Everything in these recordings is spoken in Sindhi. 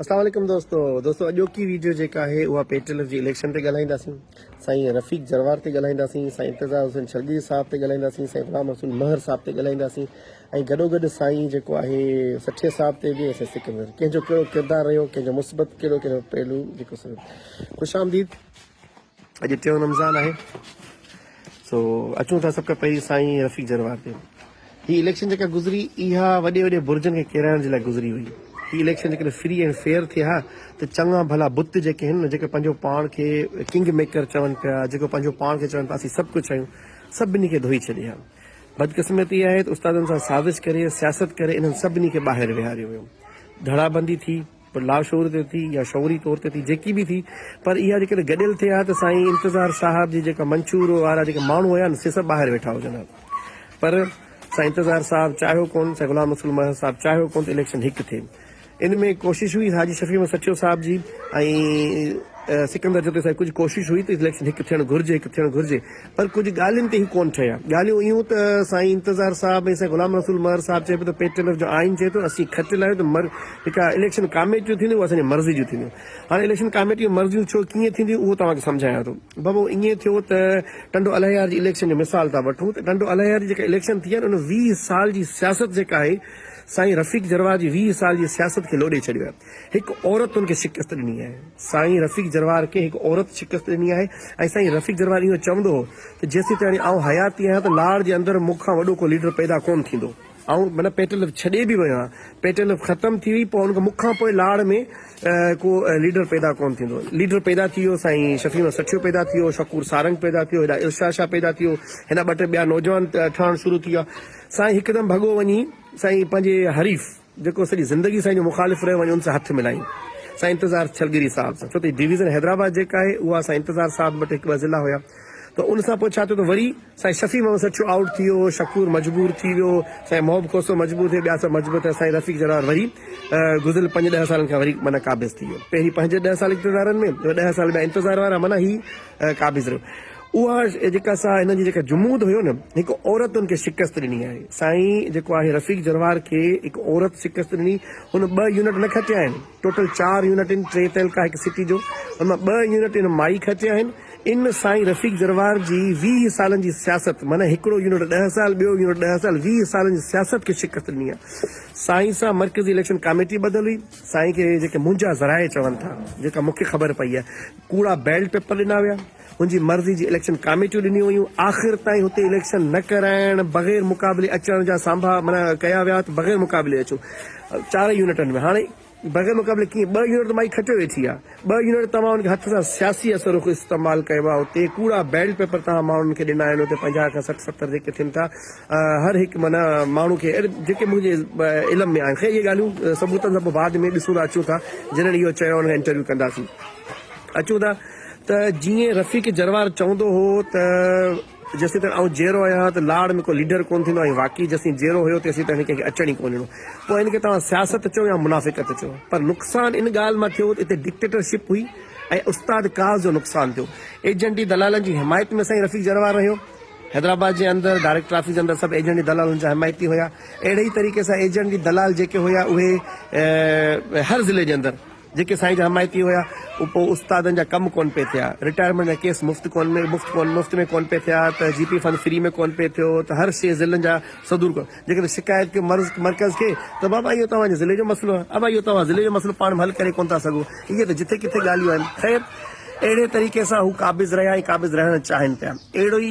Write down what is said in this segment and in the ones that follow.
اسلام عليڪم دوستو دوستو اڄوڪي ويڊيو جيڪا آهي اها پيٽل جي اليڪشن تي ڳالهائينداسين سائين رفيق جروار تي ڳالهائينداسين سائين انتظار حسين شرگي صاحب تي ڳالهائينداسين سائين غلام رسول مهر صاحب تي ڳالهائينداسين ۽ گڏو گڏ سائين جيڪو آهي سٺي صاحب تي به ۽ سڪندر ڪنهن جو ڪهڙو ڪردار رهيو ڪنهن جو مثبت ڪهڙو ڪهڙو پهلو جيڪو خوش آمديد اڄ ٽيون رمضان آهي سو اچون ٿا سڀ کان پهرين سائين رفيق جروار تي. هي اليڪشن جيڪا گذري اها وڏي وڏي برجن کي ڪيرائڻ جي لاء گذري هئي. هي اليڪشن جيڪڏهن فري ۽ فيئر ٿئي ها ته چڱا ڀلا بت جيڪي آهن نه جيڪي پنهنجو پاڻ کي ڪنگ ميڪر چون پيا جيڪو پنهنجو پاڻ کي چون پيا اسين سڀ ڪجهه آهيون سڀني کي ڌوئي ڇڏي ها. بدقسمتي اها آهي ته استادن سان سازش ڪري سياست ڪري انهن سڀني کي ٻاهر ويهاريو ويو. ڌڙابندي ٿي. پر لاشعور تي ٿي يا شعوري طور تي ٿي جيڪي به ٿي پر اها جيڪڏهن گڏيل ٿئي ها ته سائين انتظار صاحب جي جيڪا منشور وارا جيڪي ماڻهو هيا نه سي سڀ ٻاهر ويٺا هجن ها پر سائين انتظار صاحب چاهيو ڪون سائين غلام رسول مهر صاحب چاهيو ڪون ته اليڪشن هڪ ٿئي ان ۾ ڪوشش هئي حاجي شفيع احمد سچيو صاحب جي ۽ سڪندر جتوئي صاحب ڪجهه ڪوشش هئي ته اليڪشن هڪ ٿيڻ گهرجي هڪ ٿيڻ گهرجي پر ڪجهه ڳالهين تي هي ڪونه ٺهيا. ڳالهيون اهيون ته سائين انتظار صاحب ۽ سائين غلام رسول مهر صاحب چئي پيو ته پيٽلف جو آئين چئي ٿو اسين کٽيل آهيون ته مر جيڪا اليڪشن ڪاميٽيون ٿينديون اهي اسان جي مرضي جون ٿينديون. هاڻي اليڪشن ڪاميٽي جون مرضيون ڇو ڪيئن ٿينديون اهو توهان کي سمجهايان ٿو. بابو ائين ٿيو ته ٽنڊو الهيار جي اليڪشن جو مثال ٿا وٺون ته ٽنڊو الهيار جي جيڪا اليڪشن ٿي آهي نه ان 20 سال جي سياست جيڪا آهي سائين رفيق جروار جي 20 سال جي سياست کي لوڏي ڇڏيو آهي. هڪ عورت ان کي شڪست ڏني آهي. سائين رفيق جروار کي هڪ عورت شڪست ڏني آهي ۽ سائين رفيق جروار اهو چوندو هو ته جيسيتاڻي آئون حياتي آهيان ته لاڙ جي اندر مون کان وڏو ڪو ليڊر پيدا ڪونه ٿيندو. آئون معنيٰ پيٽلف ڇڏي به ويو آهيان. پيٽلف ختم ٿي وئي پوء ان کان مون کان پوء لاڙ ۾ ڪو ليڊر پيدا ڪونه ٿيندو. ليڊر پيدا ٿي ويو سائين شفيع احمد سٺيو پيدا ٿي ويو، شڪور سارنگ پيدا ٿي ويو، هيڏانهن ارشاد شاهه پيدا ٿي ويو، هيڏانهن ٻه ٽي ٻيا نوجوان ٺهڻ شروع ٿي ويا. سائين هڪدم ڀڳو وڃي سائين پنهنجي حريف. جيڪو سڄي زندگي سائين جو مخالف رهيو وڃي ان سان هٿ ملائين سائين انتظار ڇلگري صاحب سان ڇو ته ڊويزن حيدرآباد جيڪا آهي اها سائين انتظار صاحب وٽ هڪ ٻه ضلع هيا ته ان سان پوء ڇا ٿيو ته وري سائين شفيع محمد سچو آئوٽ ٿي ويو شڪور مجبور ٿي ويو سائين محب کوسو مجبور ٿي ويو ٻيا سڀ مجبور ٿيا سائين رفيق جروار وري گذريل پنج ڏهه سالن کان وري معنيٰ قابض ٿي ويو پهرين پنهنجي ڏهه سال اقتدارن ۾ ڏهه سال ٻيا انتظار وارا معنيٰ هي قابض رهيو اها جيڪا سا هن جي جيڪا جمود هيو نه هڪ عورت ان کي شڪست ڏني آهي سائين جيڪو آهي رفيق جروار کي هڪ عورت شڪست ڏني هن ٻه يونٽ نه کٽيا آهن ٽوٽل چار يونٽ آهن ٽي تعلقا هڪ سٽي جو ان مان ٻه يونٽ ان مائي کٽيا آهن ان سائين رفيق جروار جي 20 سالن جي سياست معنی هڪڙو يونٽ 10 سال ٻيو يونٽ 10 سال 20 سالن جي سياست کي شڪست ڏني آهي سائين سان مرڪزي اليڪشن ڪاميٽي ٻڌل هئي سائين کي جيڪي منهنجا ذرائع چون ٿا جيڪا مونکي خبر پئي آهي ڪوڙا بيلٽ پيپر ڏنا ويا هن جي مرضي جي اليڪشن ڪاميٽيون ڏنيون ويون، آخر تائين هتي اليڪشن نه ڪرائڻ بغير مقابلي اچڻ جا سانڀا معنيٰ ڪيا ويا ته بغير مقابلي اچو چارئي يونٽن ۾ هاڻي بغير مقابلي ڪيئن ٻه يونٽ ته مائي کٽيو ويٺي آ ٻه يونٽ توهان ان کي هٿ سان سياسي اثر رخ استعمال ڪيو آ اتي ڪوڙا بيلٽ پيپر توهان ماڻهن کي ڏنا آهن اتي 50 کان 60 70 جيڪي ٿين ٿا هر هڪ معنيٰ ماڻهو کي جيڪي منهنجي علم ۾ آهن خير اهي ڳالهيون ثبوتن سان پوء بعد ۾ ڏسون ٿا اچون ٿا جنھن اهو چيو ان کان انٽرويو ڪنداسين اچون ٿا ته جيئن رفيق جروار چوندو هو ته جيسين تائين آئون جيئرو آهيان ته لاڙ ۾ ڪو ليڊر ڪونه ٿيندو ۽ واقعي جيسين جيئرو هيو تيسين تائين هن ڪنهن کي اچڻ ئي ڪونه ڏنو. پوء هن کي توهان سياست چئو يا منافقت چئو پر نقصان ان ڳالهه مان ٿيو ته اتي ڊڪٽيٽرشپ هئي ۽ استاد ڪاز جو نقصان ٿيو. ايجنٽي دلالن جي حمايت ۾ سائين رفيق جروار رهيو. حيدرآباد جي اندر ڊائريڪٽر آفيس جي اندر سڀ ايجنٽي دلالن جا حمايتي هيا. اهڙي ئي طريقي سان ايجنٽي دلال جيڪي هيا اهي هر ضلعي جي اندر. جيڪي سائين جا حمايتي هيا اهي پوء استادن جا ڪم ڪونه پئي ٿيا، رٽائرمينٽ جا ڪيس مفت ڪونه ۾ مفت ڪونه مفت ۾ ڪونه پئي ٿيا ته جي پي فنڊ فري ۾ ڪونه پئي ٿيو ته هر شيء ضلعن جا صدور ڪونه جيڪڏهن شڪايت ڪيو مرض مرڪز کي ته بابا اهو توهان جي ضلعي جو مسئلو آهي ابا اهو توهان ضلعي جو مسئلو پاڻ ۾ حل ڪري ڪونه ٿا سگهو اهي ته جٿي ڪٿي ڳالهيون آهن خير اهڙي طريقي سان هو قابض رهيا ۽ قابض رهڻ چاهين پيا اهڙو ئي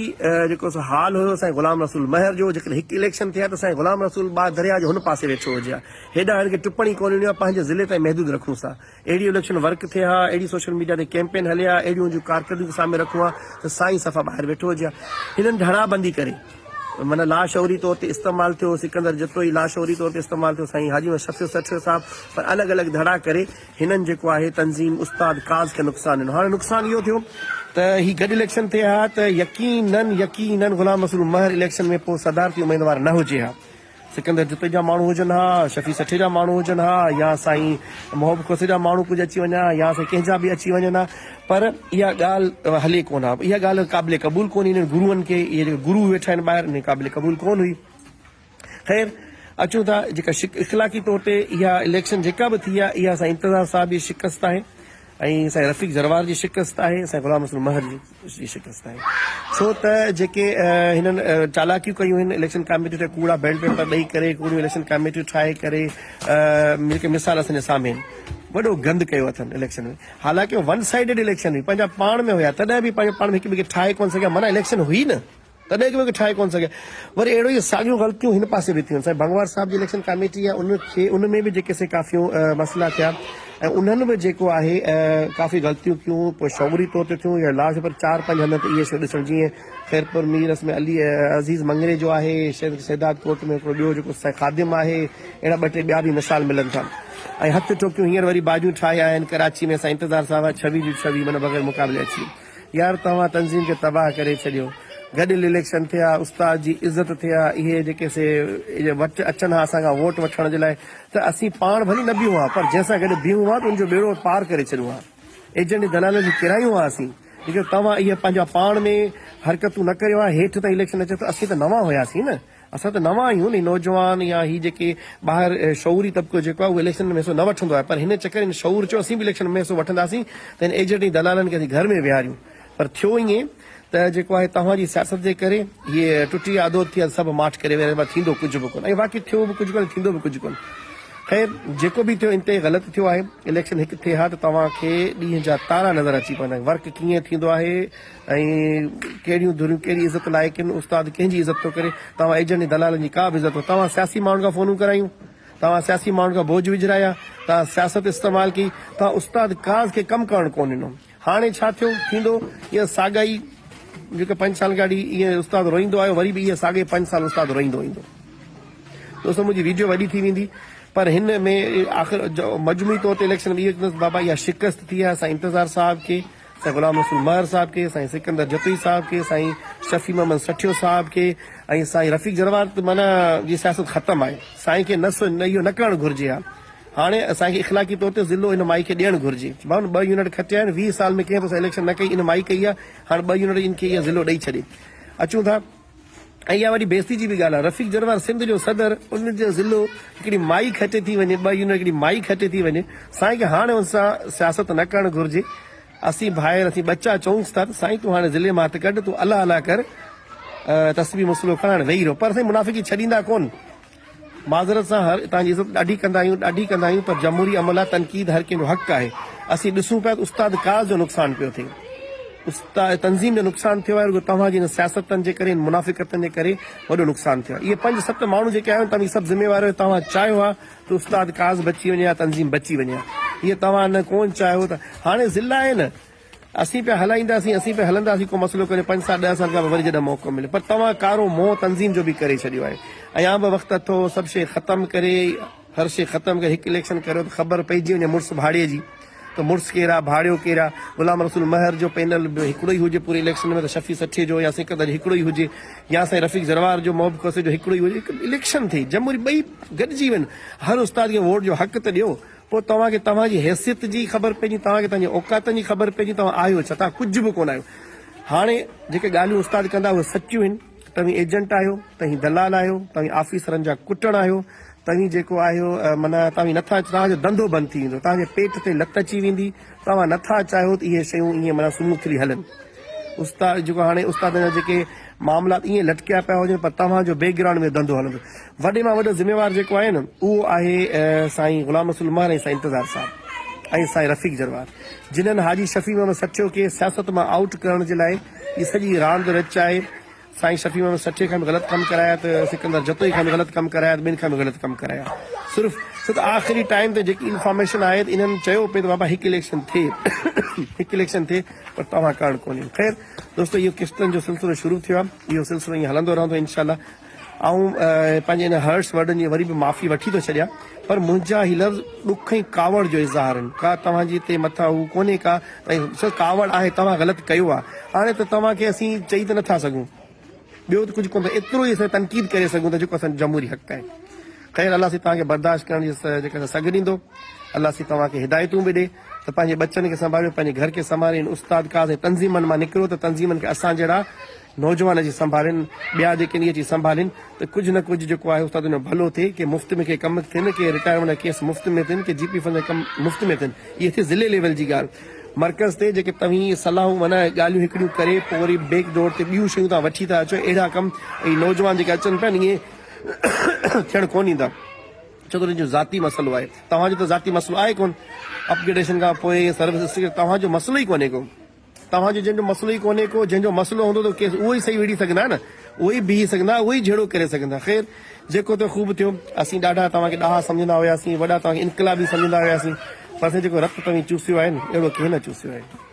جيڪو سو حال هيو سائين غلام رسول مهر جو جيڪڏهن هڪ اليڪشن ٿئي ها ته سائين غلام رسول با درياء جو هن پاسي ويٺو هجي ها هيڏانهن هن کي ٽپڻ ئي ڪونه ڏنو آهي، پنهنجي ضلعي تائين محدود رکونس ها. اهڙي اليڪشن ورڪ ٿئي ها، اهڙي سوشل ميڊيا تي ڪيمپين هلي ها، اهڙيون هن جون ڪارڪردگيون سامهون رکون ها ته سائين صفا ٻاهر ويٺو هجي ها. هنن ڌڙا بندي ڪري معنيٰ لاشعوري طور تي استعمال ٿيو، سڪندر جتوئي لاشعوري طور تي استعمال ٿيو، سائين حاجي محمد شفيع سٺيو صاحب پر الڳ الڳ ڌڙا ڪري هنن جيڪو آهي تنظيم استاد ڪاز کي نقصان ڏنو. هاڻي نقصان اهو ٿيو ته هي گڏ اليڪشن ٿئي ها ته يقينن يقينن غلام رسول مهر اليڪشن ۾ پوء صدارتي اميدوار نه هجي ها. سڪندر جتوئي جا ماڻهو هجن ها، شفيع سٺي جا ماڻهو هجن ها يا سائين محب کوسي جا ماڻهو ڪجهه اچي وڃن ها يا سائين ڪنهن جا به اچي وڃن ها پر اها ڳالهه هلي ڪونه ها. اها ڳالهه قابل قبول ڪونه هئي انهن گروئن کي، اهي جيڪي گرو ويٺا آهن ٻاهر انهن کي قابل قبول ڪونه هئي. خير اچون ٿا جيڪا اخلاقي طور تي اها اليڪشن جيڪا به ٿي آهي اها سائين انتظار صاحب جي شڪست آهي ۽ سائين رفيق زروار جي شڪست آهي سائين غلام رسول مهر جي شڪست آهي ڇو ته جيڪي هنن چالاڪيون ڪيون آهن اليڪشن ڪاميٽيون ٺاهي ڪوڙا بيلٽ پيپر ڏئي ڪري ڪوڙيون اليڪشن ڪاميٽيون ٺاهي ڪري جيڪي مثال اسان جي سامهون آهن وڏو گند ڪيو اٿن اليڪشن ۾ حالانڪه ون سائيڊڊ اليڪشن هئي پنهنجا پاڻ ۾ هيا تڏهن به پنهنجو پاڻ ۾ هڪ ٻئي کي ٺاهي ڪونه سگهيا معنيٰ اليڪشن هئي نه تڏهن به ٺاهي ڪونه سگهيا. وري اهڙو ئي ساڳيون غلطيون هن پاسي به ٿيون. سائين ڀنگوار صاحب جي اليڪشن ڪاميٽي آهي ان کي ان ۾ به جيڪي سي ڪافيون مسئلا ٿيا ۽ انهن به جيڪو آهي ڪافي غلطيون ڪيون پوء شعوري طور تي ٿيون يا لاش پر چار پنج هنڌن تي اهي شيون ڏسڻ جيئن خيرپور ميرس ۾ علي عزيز مڱري جو آهي شهداد ڪوٽ ۾ هڪڙو ٻيو جيڪو سائين خادم آهي اهڙا ٻه ٽي ٻيا به مثال ملن ٿا ۽ هٿ ٺوڪيون هينئر وري باجون ٺاهي آيا آهن ڪراچي ۾ سائين انتظار صاحب ڇويهه جون ڇويهه معنيٰ بغير مقابلي اچي يار توهان تنظيم کي تباهه ڪري ڇڏيو. گڏيل اليڪشن ٿئي ها استاد جي عزت ٿئي ها اهي جيڪي سي وٽ اچن ها اسان کان ووٽ وٺڻ جي لاء ته اسين پاڻ ڀلي نه بيهون ها پر جنهن سان گڏ بيهون ها ته ان جو ٻيڙو پار ڪري ڇڏيون ها ايجنٽ ۽ دلالن کي ڪيرايون ها اسين جيڪڏهن توهان اهي پنهنجا پاڻ ۾ حرڪتون نه ڪريو ها هيٺ تائين اليڪشن اچي ته اسين ته نوان هياسين نه. اسان ته نوان آهيون نه نوجوان يا هي جيڪي ٻاهر شعوري طبقو جيڪو آهي اهو اليڪشن ۾ حصو نه وٺندو آهي پر هن چڪر هن شعور چيو اسين به اليڪشن ۾ حصو وٺنداسين ته هن ايجنٽ ۽ دلالن کي اسين گهر ۾ ويهاريون پر ٿيو ائين ته جيڪو آهي توهان جي سياست جي ڪري هي ٽٽي آڌو ٿي ويا سڀ ماٺ ڪري ويا ٿيندو ڪجهه به ڪونه ۽ واقعي ٿيو به ڪجهه ڪونه ٿيندو به ڪجهه ڪونه خير جيڪو به ٿيو انتهائي غلط ٿيو آهي اليڪشن هڪ ٿئي ها ته توهان کي ڏينهن جا تارا نظر اچي پوندا ورڪ ڪيئن ٿيندو آهي ۽ ڪهڙيون ڌريون ڪهڙي عزت لائق آهن، استاد ڪنهن جي عزت ٿو ڪري، توهان ايجنٽ ۽ دلالن جي ڪا به عزت نه، توهان سياسي ماڻهن کان فونون ڪرايون، توهان سياسي ماڻهن کان بوجهه وجهرايا، توهان سياست استعمال ڪئي، توهان استاد ڪاز کي ڪم ڪرڻ ڪونه ڏنو، هاڻي ڇا ٿيو، ٿيندو اها ساڳا ئي جيڪي پنج سال کان اڙي ايئن استاد روئيندو آيو وري به اهي ساڳئي پنج سال استاد روئيندو ايندو. دوستو منهنجي ويڊيو وڏي ٿي ويندي پر هن ۾ آخر مجموعي طور تي اليڪشن ۾ اهو چوندس بابا اها شڪست ٿي آهي سائين انتظار صاحب کي سائين غلام رسول مهر صاحب کي، سائين سڪندر جتوئي صاحب کي، سائين شفيع محمد سٺيو صاحب کي ۽ سائين رفيق جروار ته معنيٰ جي سياست ختم آهي. سائين کي نه اهو نه ڪرڻ گهرجي ها. هاڻي سائين کي اخلاقي طور تي ضلعو ان مائي کي ڏيڻ گهرجي. ڀائو ٻه يونٽ کٽيا آهن، 20 سال ۾ ڪنهن به سان اليڪشن نه ڪئي ان مائي ڪئي آهي، هاڻي ٻه يونٽ ان کي اها ضلعو ڏئي ڇڏي. اچون ٿا. ۽ اها وڏي بيعزتي جي به ڳالهه آهي. رفيق جروار سنڌ جو صدر، ان جو ضلعو هڪڙي مائي کٽي ٿي وڃي، ٻه يونٽ هڪڙي مائي کٽي ٿي وڃي. سائين کي هاڻي ان سان سياست نه ڪرڻ گهرجي. اسين ڀائر، اسين ٻچا چئونس ٿا ته سائين تون هاڻي ضلعي مان هٿ ڪڍ، تون الله الله ڪر، تسبيح مصلو کڻ هاڻي ويهي رهو. پر سائين منافقي ڇڏيندا ڪونه. معذرت سان هر توهان جي عزت ڏاڍي ڪندا آهيون ڏاڍي ڪندا آهيون پر جمهوري عمل آهي تنقيد هر ڪنهن جو حق آهي اسين ڏسون پيا ته استاد ڪاز جو نقصان پيو ٿئي استاد تنظيم جو نقصان ٿيو آهي رڳو توهان جي هن سياستن جي ڪري هن منافقتن جي ڪري وڏو نقصان ٿيو آهي اهي پنج ست ماڻهو جيڪي آيا آهن توهين سڀ ذميوار آهيو توهان چاهيو ها ته استاد ڪاز بچي وڃي ها تنظيم بچي وڃي ها اهي توهان نه ڪون چاهيو ته هاڻي ضلع آهي نه اسين پيا هلائينداسين، اسين پيا هلنداسين، ڪو مسئلو ڪونهي، پنج سال ڏهه سال کان پوء وري جڏهن موقعو ملي پر توهان ڪارو منهن تنظيم جو به ڪري ڇڏيو آهي اڃا به وقت اٿو سڀ شيء ختم ڪري هر شيء ختم ڪري هڪ اليڪشن ڪريو ته خبر پئجي وڃي مڙس ڀاڙي جي ته مڙس ڪير آهي ڀاڙيو ڪير آهي غلام رسول مهر جو پينل به هڪڙو ئي هجي پوري اليڪشن ۾ ته شفيع سٺي جو يا سڪندر جو هڪڙو ئي هجي يا سائين رفيق زروار جو محب کوسي جو هڪڙو ئي هجي هڪ اليڪشن ٿئي جمهوري ٻئي گڏجي وڃن هر استاد کي ووٽ جو حق ته ڏيو پوء توهان کي توهان جي حيثيت جي خبر پئجي، توهان کي توهان جي اوقاتن جي خبر پئجي، توهان آهيو ڇا؟ توهان ڪجهه به ڪونه آهيو. هاڻي جيڪي ڳالهيون استاد ڪندا اهي سچيون آهن. توهين ايجنٽ آهيو، توهين دلال آهيو، توهين آفيسرن جا ڪٽڻ آهيو، توهين جيڪو آهيو معنيٰ توهين نٿا توهان جو ڌنڌو بند ٿي ويندو، توهان جي پيٽ تي لت اچي ويندي، توهان نٿا چاهيو ته اهي شيون ائين معنيٰ سموٿلي هلن. استاد جيڪو هاڻي استادن جا جيڪي معاملات ائين لٽڪيا پيا هجن پر توهان جو بيڪ گرائونڊ ۾ ڌنڌو هلندو. وڏي مان وڏو ذميوار جيڪو آهي نه اهو آهي سائين غلام رسول مهر ۽ سائين انتظار صاحب ۽ سائين رفيق جروار جنھن حاجي شفيع محمد سٺيو کي سياست مان آئوٽ ڪرڻ جي لاء هي سڄي راند رچائي سائين شفيع محمد سٺي کان به غلط ڪم ڪرايا ته سڪندر جتوئي کان به غلط ڪم ڪرايا ته ٻين کان به غلط ڪم ڪرايا صرف ڇو ته آخري ٽائيم تي جيڪي انفارميشن آهي ته انهن چيو پئي ته بابا هڪ اليڪشن ٿئي هڪ اليڪشن ٿئي پر توهان ڪرڻ ڪونهي خير دوستو اهو قسطن جو سلسلو شروع ٿيو آهي اهو سلسلو ائين هلندو رهندو انشاء الله آئون پنهنجي ان هرس ورڊن جي وري به معافي وٺي ٿو ڇڏيان پر منهنجا هي لفظ ڏک ۽ ڪاوڙ جو اظهار آهن ڪا توهان جي تي مٿان هو ڪونهي ڪا ۽ ڪاوڙ آهي توهان غلط ڪيو آهي هاڻي ته توهان کي اسين چئي ته نٿا سگهون ٻيو ته ڪجهه ڪونه ايترو ئي اسين تنقيد ڪري سگهون ٿا جيڪو اسان جو جمهوري حق آهي خير الله سائين توهان کي برداشت ڪرڻ جي جيڪا سگهه ڏيندو الله سائين توهان کي هدايتون به ڏي ته پنهنجي ٻچن کي سنڀاليو پنهنجي گهر کي سنڀاليو ان استاد ڪاز ۽ تنظيمن مان نڪرو ته تنظيمن کي اسان جهڙا نوجوان اچي سنڀالين، ٻيا جيڪي آهن اهي اچي سنڀالين ته ڪجهه نه ڪجهه جيڪو آهي استادن جو ڀلو ٿئي، ڪي مفت ۾ ڪي ڪم ٿين، ڪي رٽائرمينٽ جا ڪيس مفت ۾ ٿين، ڪي جي پي فنڊ جا ڪم مفت ۾ ٿين. اهي ٿي ضلعي ليول جي ڳالهه. مرڪز تي جيڪي توهين صلاحون معنيٰ ڳالهيون هڪڙيون ڪري پوء وري بيڪ ڊور تي ٻيون شيون توهان وٺي ٿا اچو اهڙا ڪم ۽ نوجوان جيڪي اچن پيا نه اهي ٿيڻ ڪونه ڏيندا. ڇو ته انهن جو ذاتي مسئلو آهي. توهان جو ته ذاتي مسئلو آهي ڪونه. اپگريڊيشن کان پوء سروس اسٽرڪچر توهان جو مسئلو ئي ڪونهي ڪو. توهان جو جنهن جو مسئلو ئي ڪونهي ڪو، جنهن جو مسئلو هوندو ته ڪيس اهو ئي صحيح وڙهي سگهندا نه، اهو ئي بيهي سگهندا، اهو ئي جهيڙو ڪري سگهندا. خير جيڪو ٿيو خوب ٿيو. اسين ڏاڍا توهان کي ڏاها سمجهندا هياسين، وڏا توهان کي انقلابي سمجهندا هياسين، پر سائين جيڪو رت توهين چوسيو آهي نه، اهڙو ڪنهن نه چوسيو آهي.